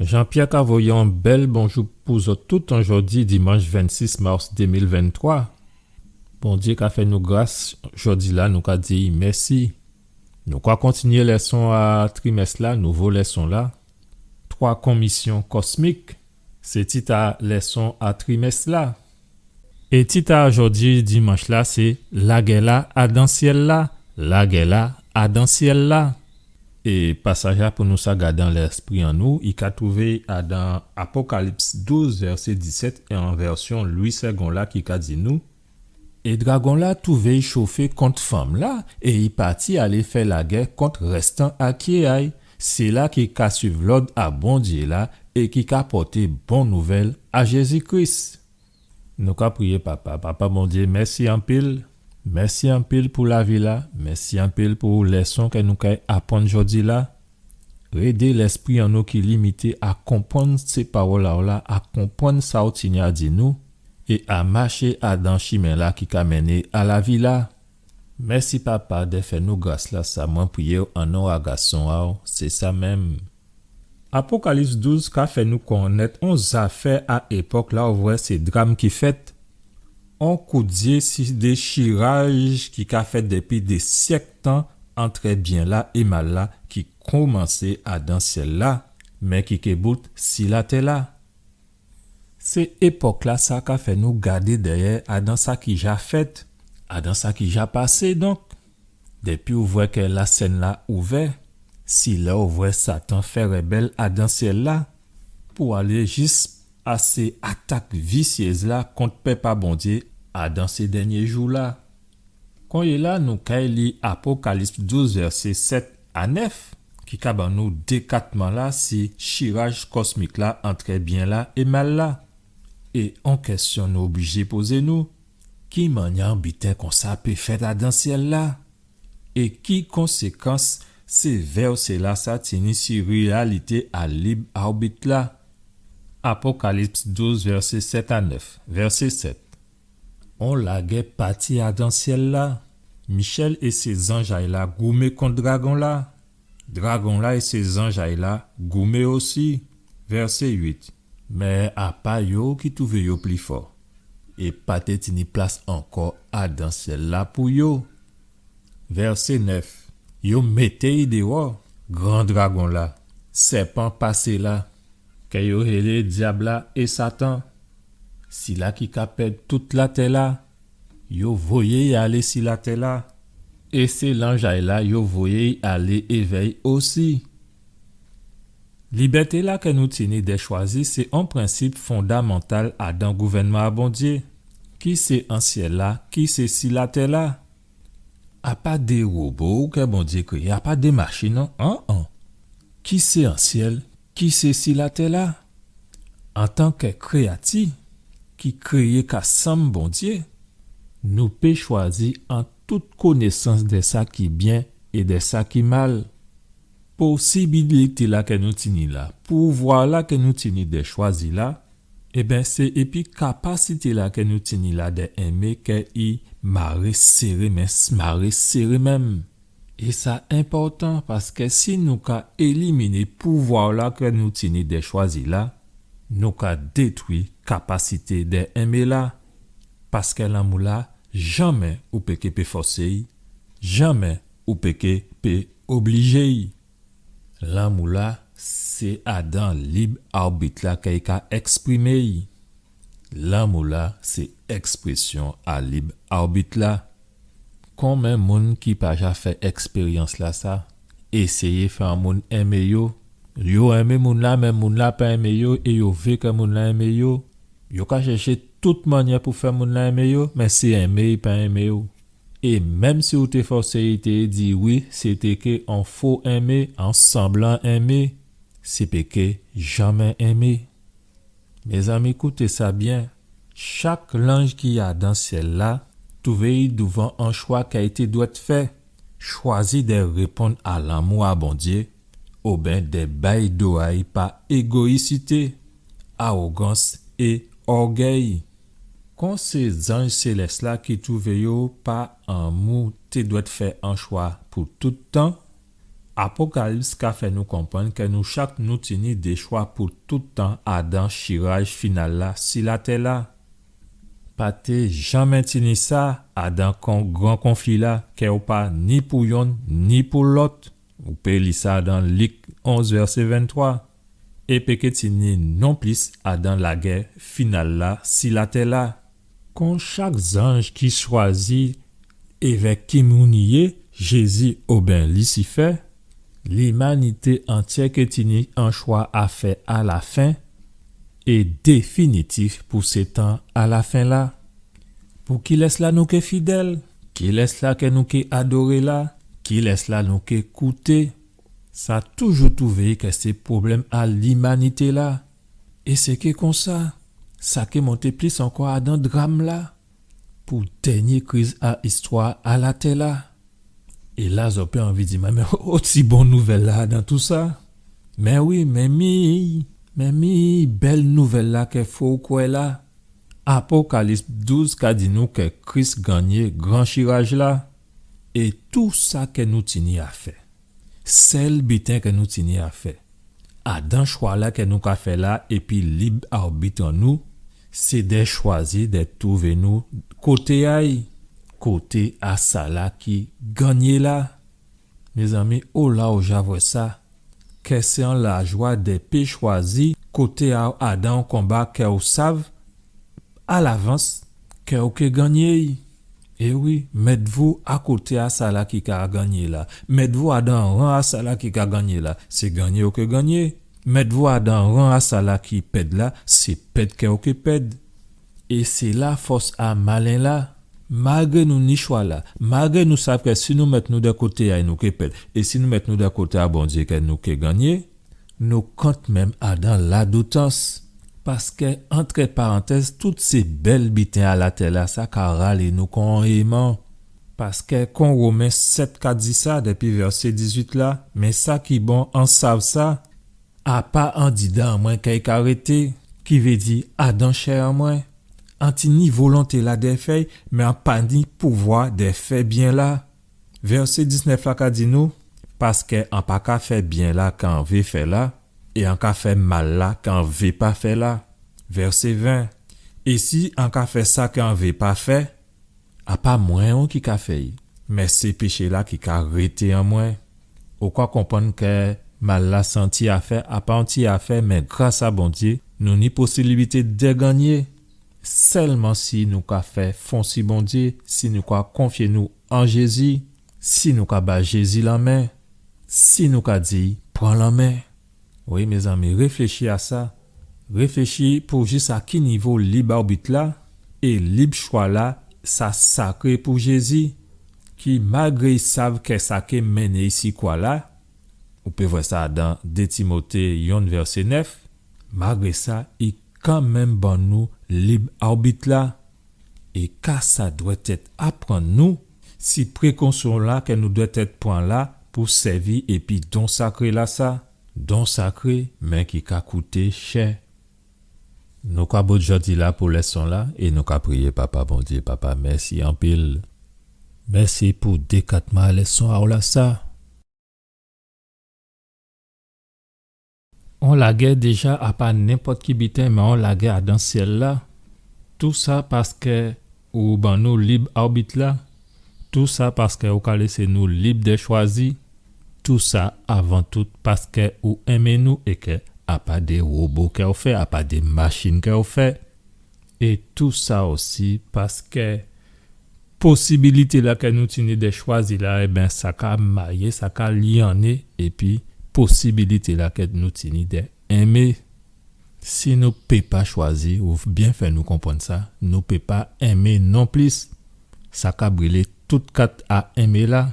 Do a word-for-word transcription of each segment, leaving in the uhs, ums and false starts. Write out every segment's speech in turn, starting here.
Jean-Pierre ka voyé on bèl bonjou pou zòt tout an jòdi dimanch vennsis mas dé mil venntwa. Bondyé ka fè nou gras jòdi-la, nou ka di mèsi. Nou ka kontinyé lèson a trimès-la, nouvo lèson-la. Twa konmisyon kòsmik, sé tit a lèson a trimès-la. É tit a jòdi dimanch-la sé Lagè-la adan syèl-la, lagè-la adan syèl-la. É pasaj-la pou nou sa gadé an lèspri an nou, i ka twouvé adan Apokalips douz, vèsé disèt, é an vèsyon Louis Segond la ki ka di nou, é dragon-la twouvé i chofé kont fanm-la, é i pati alé fè lagè kont rèstan akyé a-y, sila ki ka suiv lòd a Bondyé-la é ki ka pòté bon nouvèl a Jézi Kris. Nou ka priyé, Papa. Papa Bondyé, mèsi anpil. Mèsi anpil pou lavi-la. Mèsi anpil pou lèson ke nou kay aprann jòdi-la. Édé lèspri an nou ki limité a konprann sé pawòl a-w la, a konprann sa ou tini a di nou, é a maché adan chimen-la ki ka mennen a lavi-la. Mèsi, Papa, dè fè nou gras-lasa. Mwen priyé-w an non a Gason a-w, sé sa menm. Apokalips douz ka fè nou konnèt on zafè a épòk-la, ou vwè sé dram ki fèt. On kout zyé si déchiraj ki ka fèt dépi dé syèk tan antrè byen-la é mal-la ki komansé adan syèl-la, mé ki ké bout si latè-la. Sé épòk-lasa ka fè nou gadé dèyè adan sa ki ja fèt, adan sa ki ja pasé, donk. Dépi ou vwè ke lasèn-la ouvè, si lè ou vwè Satan fè rèbèl adan syèl-la, pou alé jis a sé atak visyèz-la kont pèp a Bondyé adan sé dènyé jou-la. Konyéla, nou kay li Apokalips douz, vèsé sèt a nèf, ki ka ban nou dékatman-la si chiraj kòsmik-la antrè byen-la é mal-la. É on kèsyon nou oblijé pozé nou, ki mannyè on biten konsa pé fèt adan syèl-la? É ki konsékans sé vèsé-lasa tini si réyalité a lib awbit-la? Apokalips douz, vèsé sèt a nèf. Vèsé sèt. On lagè pati adan syèl-la. Michèl é sé zanj a-y la goumé kont dragon-la. Dragon-la é sé zanj a-y la goumé osi. Vèsé uit. Mé a pa yo ki twouvé yo pli fò, é pa té tini plas ankò adan syèl-la pou yo. Vèsé nèf. Yo mété-y déwò, gran dragon-la, sèpan pasé-la, ke yo rélé dyab-la é Satan, sila ki ka pèd tout latè-la. Yo voyé-y alé si latè-la, é sé lanj a-y la yo voyé-y alé évè-y osi. Libèté-la ke nou tini dè chwazi sé on prensip fondamantal adan gouvènman a Bondyé, ki sé an syèl-la, ki sé si latè-la. A pa dé wobo ke Bondyé kréyé, a pa dé machin, non, an-an. Ki sé an syèl, ki sé si latè-la. Antanke kréyati ki kréyé ka sanm Bondyé, nou pé chwazi an tout konésans dè sa ki byen é dè sa ki mal. Posibilité-la ke nou tini la, pouvwa-la ke nou tini dè chwazi la, ében, sé épi kapasité-la ke nou tini la dè enmé ke i maré séré, mé s-, maré séré menm. É sa enpòtan, paske si nou ka éliminé pouvwa-la ke nou tini dè chwazi la, nou ka détwi kapasité dè enmé la. Paske lanmou-la, janmé ou pé ké pé fòsé-y, janmé ou pé ké pé oblijé-y. Lanmou-la, sé adan lib awbit-la ke i ka èksprimé-y. Lanmou-la, sé èksprésyon a lib awbit-la. Konbyen moun ki pa ja fè èkspéryans-lasa? Éséyé fè on moun enmé yo. Yo enmé moun-la, mé moun-la pa enmé yo, é yo vé ke moun-la enmé yo. Yo ka chèché tout mannyè pou fè moun-la enmé yo, mé sé enmé i pa enmé yo. É menm si ou té fòsé-y, i té di wi, sé té ké on fo enmé, on sanblan enmé, sé pé ké janmé enmé. Mézanmi, kouté sa byen. Chak lanj ki adan syèl-la twouvé-y douvan on chwa ke i té dwèt fè, chwazi dè réponn a lanmou a Bondyé, oben dè bay do a-y pa égoyisité, awogans é ògèy. Kon sé zanj sélès-la ki twouvé yo pa anmou té dwèt fè on chwa pou tout tan, Apokalips ka fè nou konprann kè nou chak nou tini dé chwa pou tout tan adan chiraj final la si latè la. Pa té janmé tini sa adan kon gran konfli la, kè ou pa ni pou yonn ni pou lòt. Ou pé li sa dan Lik onz vèsé venntwa. É pé ké tini non plis adan lagè final la si latè la. Kon chak zanj ki chwazi évè ki moun i yé, Jézi oben Lisifè, limanité antyè ké tini an chwa a fè a la fen é définitif pou sé tan a la fen la. Pou kilès la nou ké fidèl? Kilès la kè nou ké adoré la? Kilès la nou ké kouté? Sa toujou touvé kè sé pwoblèm a limanité la. É sé ké konsa, sa ké monté plis ankò adan dram la, pou dènyé kriz a istwa a latè la. É la, zò pé anvi di mwen, mé o ti bon nouvèl la adan tousa? Mé wi, mé mi, mé mi bèl nouvèl la kè fo ou kwè la. Apokalips douz ka di nou kè Kris gannyé gran chiraj la. É tousa kè nou tini a fè, sèl biten kè nou tini a fè, adan chwa la kè nou ka fè la épi lib awbit an nou, sé dè chwazi dè touvé nou koté a'y, koté a sala ki gannyé la. Mézanmi, ola ou ja vwè sa? Kè sé an lajwa dè pé chwazi koté a'w adan on konba kè ou sav alavans kè ou ké gannyé'y. É wi, mèt vou akoté a sala ki ka gannyé la. Mèt vou adan ran a sala ki ka gannyé la. Sé gannyé ou ké gannyé. Mèt vou adan ran a sala ki pèd la. Sé pèd kè ou ké pèd. É sé la fòs a malen la. Malgré nou ni chwa la, malgré nou sav kè si nou mèt nou dè koté a'y nou ké pèd, é si nou mèt nou dè koté a Bondyé kè nou ké gannyé, nou kantmenm adan ladoutans. Paskè, antrè parantèz, tout sé bèl biten a latè la, sa ka ralé nou kon on éman. Paskè, kon Women sèt ka di sa, dépi vèsé dizuit la, mé sa ki bon, an sav sa, a pa andidan an mwen kè i ka rété, ki vé di adan chè an mwen. An tini volonté la dè fè'y, mé an pa ni pouvwa dè fè byen la. Vèsé diznèf la ka di nou, paskè an pa ka fè byen la kè an vé fè la, é an ka fè mal la kè an vé pa fè la. Vèsé ven, é si an ka fè sa kè an vé pa fè, a pa mwen ki ka fè'y, mé sé péché la ki ka rété an mwen. Ou ka konprann kè mal la sé on ti afè, a pa on ti afè, mé gras a Bondyé, nou ni posibilité dè gannyé. Sèlman si nou ka fè fon si Bondyé, si nou ka konfyé nou an Jézi, si nou ka ba Jézi lanmen, si nou ka di'y pran lanmen. Wi, mézanmi, réfléchi a sa. Réfléchi pou jis a ki nivo lib awbit la é lib chwa la sa sakré pou Jézi, ki, malgré i sav kè sa ké mennen'y si kwa la, ou pé vwè sa dan dé Timoté yonn vèsé nèf, malgré sa, i kanmenm ban nou lib awbit la. É ka sa dwèt èt aprann nou si prékosyon la kè nou dwèt èt pran la pou sèvi épi don sakré la sa, don sakré, mé ki ka kouté chè. Nou ka bout jòdi la pou lèson la é nou ka priyé. Papa Bondyé, Papa, mèsi anpil. Mèsi pou dékatman a lèson a'w la sa. On lagè déja a pa nenpòt ki biten, mé on lagè adan syèl la. Tousa paskè ou ban nou lib awbit la. Tousa paskè ou ka lésé nou lib dè chwazi. Tousa avan tout paskè ou enmé nou é kè a pa dé wobo kè ou fè, a pa dé machin kè ou fè. É tousa osi paskè posibilité la kè nou tini dè chwazi la, ében, sa ka mayé, sa ka lyanné épi posibilité la kè nou tini dè enmé. Si nou pé pa chwazi, ou byen fè nou konprann sa, nou pé pa enmé non plis. Sa ka brilé tout kat a enmé la.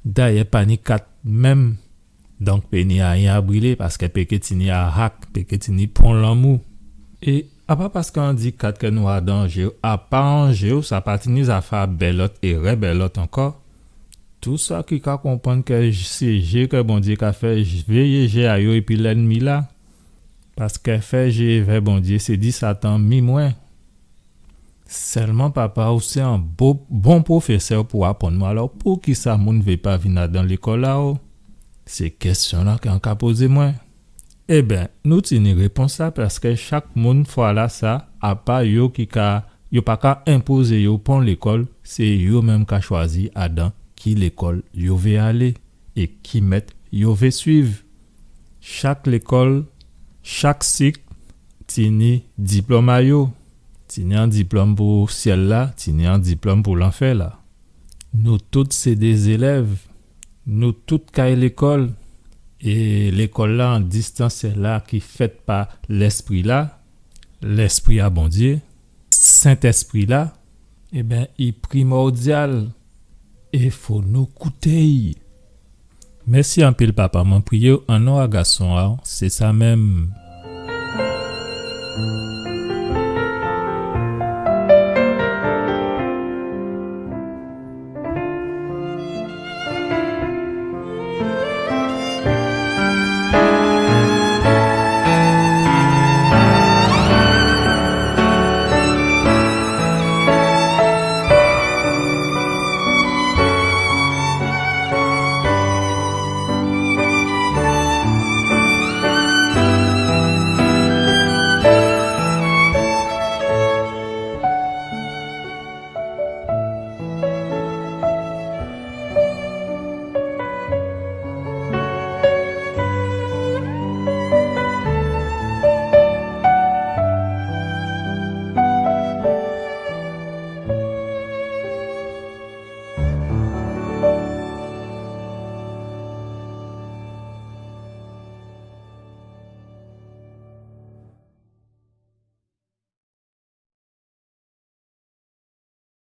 Dayè, pa ni kat menm. Donk, pé ni ayen a brilé, paskè pé ké tini ahak, pé ké tini pon lanmou. É a pa paskè an di kat kè nou adan an jé, a pa an jé, sa pa tini zafè a bèlòt é rèbèlòt ankò. Tousa ki ka konprann kè sé jé kè Bondyé ka fè, véyé jé a yo épi lènmi la. Paskè fè jé èvè Bondyé, sé di Satan mi mwen. Sèlman, Papa, ou sé on bo-, bon pwofésè pou aprann mwen. Alò, poukisa moun vé pa vin adan lékòl a'w? Sé kèsyon-la kè an ka pozé mwen. Ében, nou tini répons-la, paskè chak moun fwa-lasa, a pa yo ki ka, yo pa ka enpozé yo pon lékòl, sé yo menm ka chwazi adan ki lékòl yo vé alé é ki mèt yo vé suiv. Chak lékòl, chak sik tini diplòm a yo. Tini an diplòm pou syèl-la, tini an diplòm pou lanfè-la. Nou tout sé dé zélèv. Nou tout kay lékòl. É lékòl-la an distansyèl-la ki fèt pa Lèspri-la, Lèspri a Bondyé, Sentèspri-la, ében, i primòdyal. É fò nou kouté'y. Mèsi anpil, Papa. Mwen priyé'w an non a Gason a'w, sé sa menm.